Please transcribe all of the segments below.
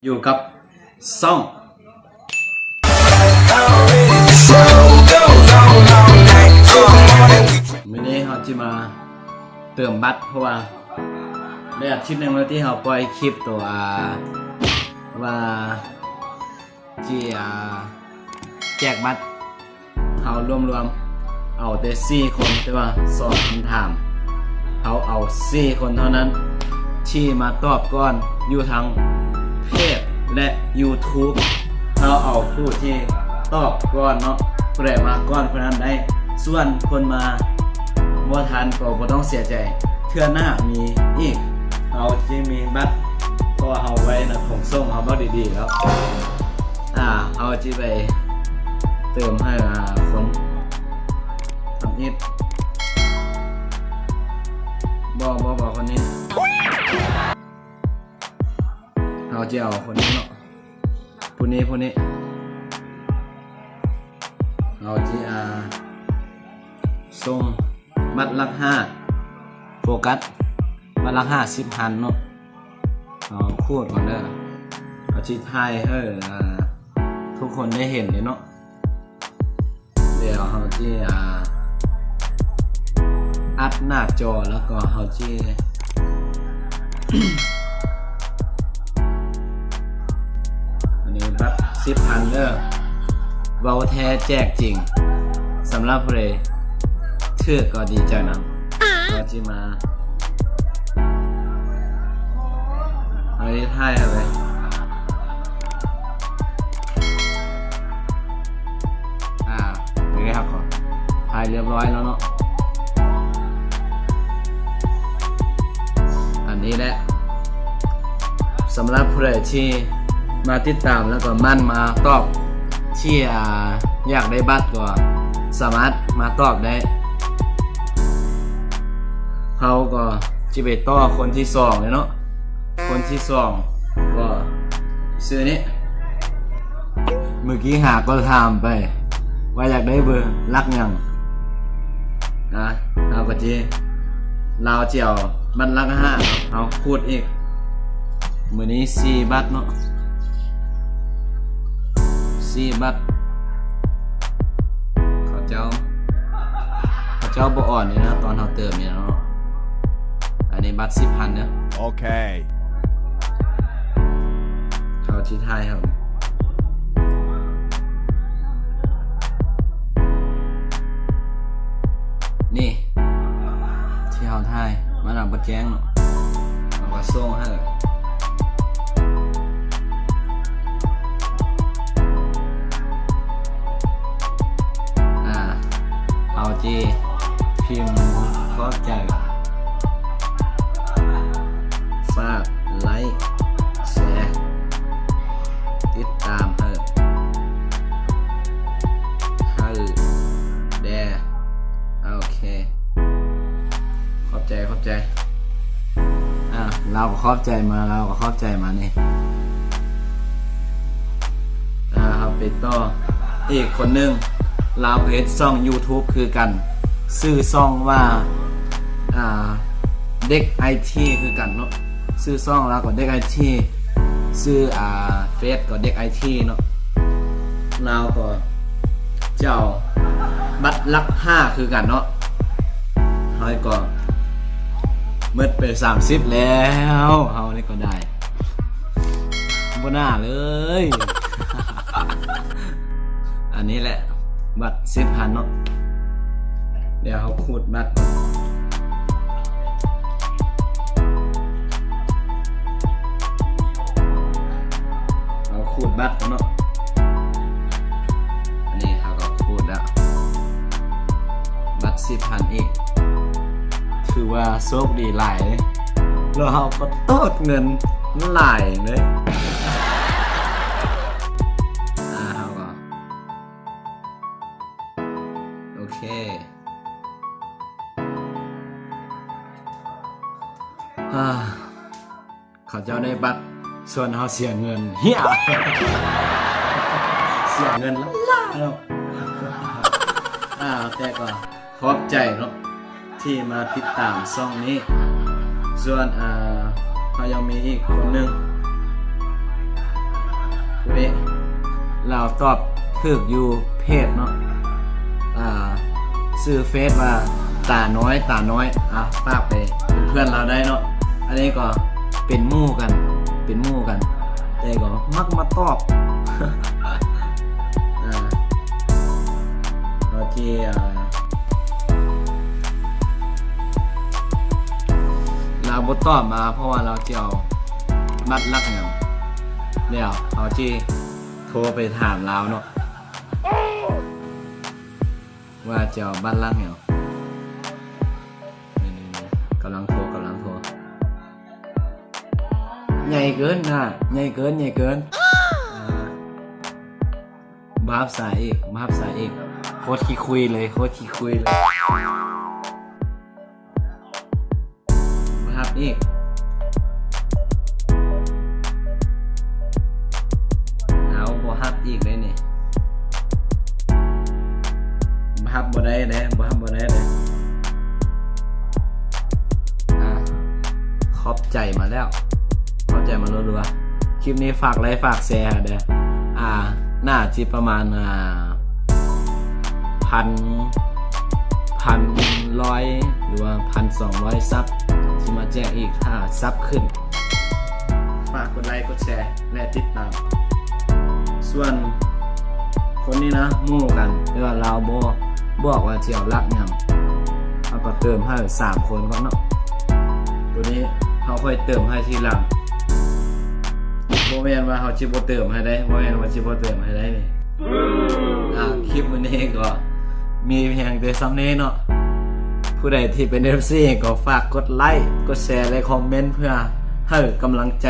ຢູ່ກັບຊ່ອງ ມື້ນີ້ເຮົາຊິມາເຕີມບັດ ເພາະວ່າໄດ້ອາທິດໜຶ່ງແລ້ວທີ່ເຮົາປ່ອຍຄລິບໂຕ ອ່າ ວ່າ ທີ່ ອ່າ ແຈກບັດ ເຮົາລວມໆເອົາແຕ່ສີ່ຄົນ ແຕ່ວ່າສອງຄຳຖາມ ເຮົາເອົາສີ່ຄົນເທົ່ານັ້ນທີ່ມາຕອບກ່ອນ ຢູ່ທາງເພຈ ແລະ ຢູທູບ ເຮົາເອົາຜູ້ທີ່ຕອບກ່ອນເນາະ ຜູ້ໃດມາກ່ອນຜູ້ນັ້ນໄດ້ ສ່ວນຄົນມາບໍ່ທັນກໍບໍ່ຕ້ອງເສຍໃຈ ເທື່ອໜ້າມີອີກ ເຮົາຊິມີບັດ ເພາະວ່າເຮົາໄວ້ໃນຂົງສົ່ງເຮົາບັກດີໆແລ້ວ ອ່າ ເຮົາຊິໄປເຕີມໃຫ້ ອ່າ ຄົນທຳອິດ ບໍ່ ບໍ່ ບໍ່ ຄົນນີ້ ເຮົາຊິເອົາຄົນນີ້ເນາະ ຜູ້ນີ້ ຜູ້ນີ້ ເຮົາຊິ ອ່າ ສົ່ງບັດຫຼັກຫ້າ ໂຟກັດ ບັດຫຼັກຫ້າ ສິບພັນເນາະ ເຮົາຂູດກ່ອນເດີ ເຮົາຊິຖ່າຍໃຫ້ ອ່າ ທຸກຄົນໄດ້ເຫັນເດ້ເນາະ ດຽວເຮົາຊິ ອ່າ ອັດໜ້າຈໍ ແລ້ວກໍເຮົາຊິ ອັນນີ້ບັດສິບພັນເດີ ເວົ້າແທ້ແຈກຈິງ ສຳລັບຜູ້ໃດຖືກກໍດີໃຈນຳ ເຮົາຊິມາ ເຮົາຊິຖ່າຍເອົາເລີຍ ອ່າ ນີ້ເດ້ ເຮົາກໍຖ່າຍຮຽບຮ້ອຍແລ້ວເນາະ ອັນນີ້ແຫຼະ ສຳລັບຜູ້ໃດທີ່ມາຕິດຕາມ ແລ້ວກໍໝັ່ນມາຕອບ ທີ່ ອ່າ ຢາກໄດ້ບັດກໍສາມາດມາຕອບໄດ້ ເຮົາກໍຊິໄປຕໍ່ຄົນທີສອງເລີຍເນາະ ຄົນທີສອງກໍຊື່ນີ້ ມື້ກີ້ຫາກໍຖາມໄປວ່າຢາກໄດ້ເບີຫຼັກຫຍັງ ນະ ເຮົາກໍຊິ ລາວຊິເອົາບັດຫຼັກຫ້າ ເຮົາຂູດອີກ ມື້ນີ້ສີ່ບັດເນາະ ສີ່ບັດ ເຂົາເຈົ້າ ເຂົາເຈົ້າບໍ່ອ່ອນນີ້ນະ ຕອນເຮົາເຕີມນີ້ເນາະ ອັນນີ້ບັດສິບພັນເດີ ໂອເຄ ເຂົາຊິຖ່າຍເຮົາ ນີ້ ທີ່ເຮົາຖ່າຍ ມັນເອົາບໍ່ແຈ້ງເນາະ ເຮົາກໍສົ່ງໃຫ້ ອ່າ ເຮົາຊິພິມຂອບໃຈ ຝາກໄລຄ໌ ແຊ ຕິດຕາມໃຫ້ ໃຫ້ແດ່ ໂອເຄ ຂອບໃຈ ຂອບໃຈ ອ່າ ລາວກໍຂອບໃຈມາ ລາວກໍຂອບໃຈມານີ້ ອ່າ ເຮົາໄປຕໍ່ ອີກຄົນໜຶ່ງ ລາວກໍເຮັດຊ່ອງຢູທູບຄືກັນ ຊື່ຊ່ອງວ່າ ອ່າ ເດັກໄອທີຄືກັນເນາະ ຊື່ຊ່ອງລາວກໍເດັກໄອທີ ຊື່ ອ່າ ເຟສກໍເດັກໄອທີເນາະ ລາວກໍຈະເອົາບັດຫຼັກຫ້າຄືກັນເນາະ ເຮົາກໍໝົດໄປສາມສິບແລ້ວ ເຮົານີ້ກໍໄດ້ ບໍ່ໜ້າເລີຍ ອັນນີ້ແຫຼະ ບັດສິບພັນເນາະ ດຽວເຮົາຂູດບັດ ເຮົາຂູດບັດເນາະ ອັນນີ້ເຮົາກໍຂູດແລ້ວ ບັດສິບພັນອີກ ຖືວ່າໂຊກດີຫຼາຍເລີຍ ແລ້ວເຮົາກໍໂຕດເງິນຫຼາຍເລີຍ ອ່າ ເຮົາກໍ ໂອເຄ ເຂົາເຈົ້າໄດ້ບັດ ສ່ວນເຮົາເສຍເງິນ ເຮຍ ເສຍເງິນຫຼາຍໆເນາະ ອ່າ ແຕ່ກໍຂອບໃຈເນາະ ທີ່ມາຕິດຕາມຊ່ອງນີ້ ສ່ວນ ອ່າ ເຮົາຍັງມີອີກຄົນໜຶ່ງ ລາວຕອບຖືກຢູ່ເພຈເນາະ ອ່າ ຊື່ເຟສວ່າຕານ້ອຍ ຕານ້ອຍ ອ່າ ຝາກໄປເປັນເພື່ອນລາວໄດ້ເນາະ. ອັນນີ້ກໍເປັນໝູ່ກັນ ເປັນໝູ່ກັນ ແຕ່ກໍມັກມາຕອບ ອ່າ ໂອເຄ ອ່າ ລາວບໍ່ຕອບມາ ເພາະວ່າລາວຈະເອົາບັດຫຼັກຫຍັງ ດຽວເຮົາຊິໂທໄປຖາມລາວເນາະ ວ່າຈະເອົາບັດຫຼັກຫຍັງ. ກຳລັງໂທ ກຳລັງໂທ. ໃຫຍ່ເກີນນະ ໃຫຍ່ເກີນ ໃຫຍ່ເກີນ. ອ່າ ບໍ່ຮັບສາຍອີກ ບໍ່ຮັບສາຍອີກ. ໂຄດຂີ້ຄຸຍເລີຍ ໂຄດຂີ້ຄຸຍເລີຍ. ບໍ່ຮັບອີກ. ເອົາ ບໍ່ຮັບອີກເດ້ນີ້. ບໍ່ຮັບບໍ່ໄດ້ເດ້ ບໍ່ຮັບບໍ່ໄດ້ເດ້. ອ່າ ຂອບໃຈມາແລ້ວ ຂອບໃຈມາລົວໆ. ຄລິບນີ້ຝາກໄລ ຝາກແຊເດີ. ອ່າ ໜ້າຊິປະມານ ອ່າ ພັນ ພັນຮ້ອຍ ຫຼືວ່າພັນສອງຮ້ອຍຊັບ ຊິມາແຈ້ງອີກ ຖ້າຊັບຂຶ້ນ. ຝາກກົດໄລ ກົດແຊ ແລະ ຕິດຕາມ. ສ່ວນຄົນນີ້ນະ ໝູ່ກັນ ແຕ່ວ່າລາວບໍ່ບອກວ່າຊິເອົາຫຼັກຫຍັງ ເຮົາກໍເຕີມໃຫ້ສາມຄົນກ່ອນເນາະ. ໂຕນີ້ເຮົາຄ່ອຍເຕີມໃຫ້ທີຫຼັງ ບໍ່ແມ່ນວ່າເຮົາຊິບໍ່ເຕີມໃຫ້ໄດ້ ບໍ່ແມ່ນວ່າຊິບໍ່ເຕີມໃຫ້ໄດ້ນີ້. ອ່າ ຄລິບມື້ນີ້ກໍມີພຽງແຕ່ສ່ຳນີ້ເນາະ. ຜູ້ໃດທີ່ເປັນເອັຟຊີກໍຝາກກົດໄລ ກົດແຊ ແລະ ຄອມເມັນ ເພື່ອໃຫ້ກຳລັງໃຈ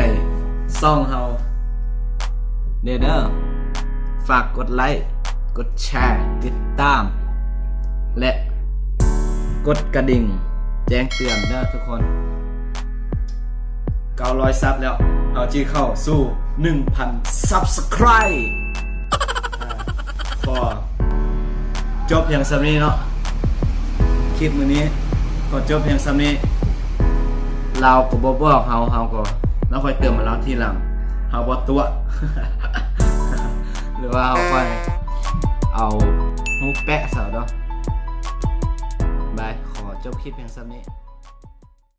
ຊ່ອງເຮົາແດ່ເດີ. ຝາກກົດໄລ ກົດແຊ ຕິດຕາມ ແລະ ກົດກະດິ່ງແຈ້ງເຕືອນເດີທຸກຄົນ. ເກົ້າຮ້ອຍຊັບແລ້ວ ເຮົາຊິເຂົ້າສູ່ໜຶ່ງພັນຊັບສະໄຄຣບ໌. ອ່າ ຂໍຈົບພຽງສ່ຳນີ້ເນາະ ຄລິບມື້ນີ້ ຂໍຈົບພຽງສ່ຳນີ້. ລາວກໍບໍ່ບອກເຮົາ ເຮົາກໍ ລາວຄ່ອຍເຕີມໃຫ້ລາວທີຫຼັງ ເຮົາບໍ່ຕົວະ ຫຼືວ່າເຮົາຄ່ອຍເອົາຮູບແປະໃສ່ເນາະ. ບາຍ ຂໍຈົບຄລິບພຽງສ່ຳນີ້.